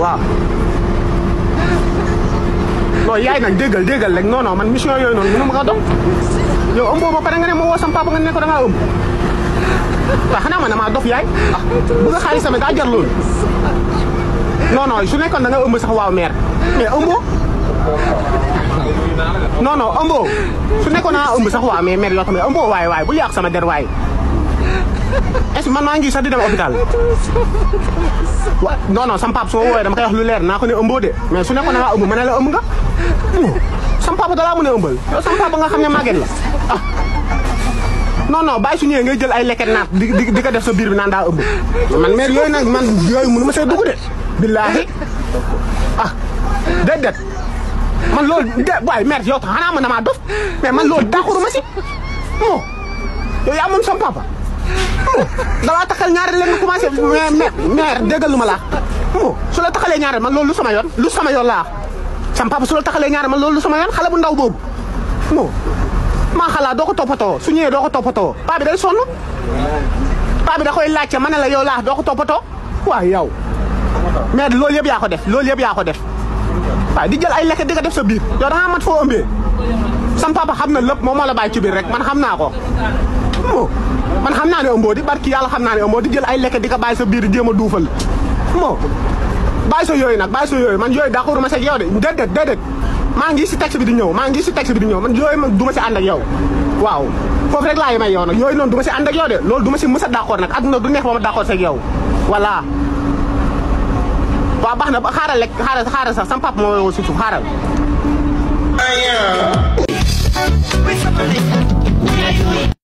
waaw non yaay nag déggal rek non man mission yooyu noonu mënu ma ko dox yow ëmboo ba pare nga ne ma woo sama papa nga ne ko da ngaa ëmb waaw xanaa man damaa dof yaay ah bu nga xaalis tamit daa jar loolu non su nekkoon da nga ëmb sax waaw mère mais ëmboo non ëmboo su nekkoon naa ëmb sax waaw mais mère yoo tamit ëmboo waay bu yàq sama der waay est-ce que man maa ngi sax di dem hôpital wa non sama papa su ma woowee dama koy wax lu leer naa ko ne ëmboo de mais su nekkoon da ngaa ëmb ma ne la ëmb nga sama papa da laa mën a ëmbal yow sama papa nga xam ne màgget la ah non bàyyi su ñëwee ngay jël ay leket naat di ko def sa biir bi naan daa ëmb man mère yooyu nag man yooyu mënu ma see dugg de billaahi ah déedéet man loolu waaye mère yow tax xanaa man damaa dof mais man loolu d'accord ma si moo yow yaa moom sama papa dalaa taxal ñaareel leen nga commencé mère déggal lu ma laa moo su la taxalee ñaareel man loolu lu sama yoon laa sama papa su la taxalee ñaareel man loolu lu sama yoon xale bu ndaw boobu moo maa xalaat doo ko toppatoo su ñëwee doo ko toppatoo paa bi day sonn paa bi da koy laajte ma ne la yow laa doo ko toppatoo waaw yow mais loolu yëpp yaa ko def waaw di jël ay lekk di ko def sa biir yow da ngaa mat foo ëmbee sam papa xam na lépp moom moo la bàyyi ci biir rek man xam naa ko man xam naa ne ëmboo di barki yàlla xam naa ne ëmboo di jël ay lekk di ko bàyyi sa biir jéem a duufal bàyyi sa yooyu nag man yooyu d'accord ma sa yow de déedéet maa ngi si texte bi di ñëw man yooyu man du ma si ànd ak yow waaw foofu rek laa yemay yow nag yooyu noonu du ma si ànd ak yow de loolu du ma si mës a d'accord nag adduna du neex ba ma d'accord seeg yow voilà waaw baax na xaaral rek xaaral sax sama papa moo woo si suuf xaaral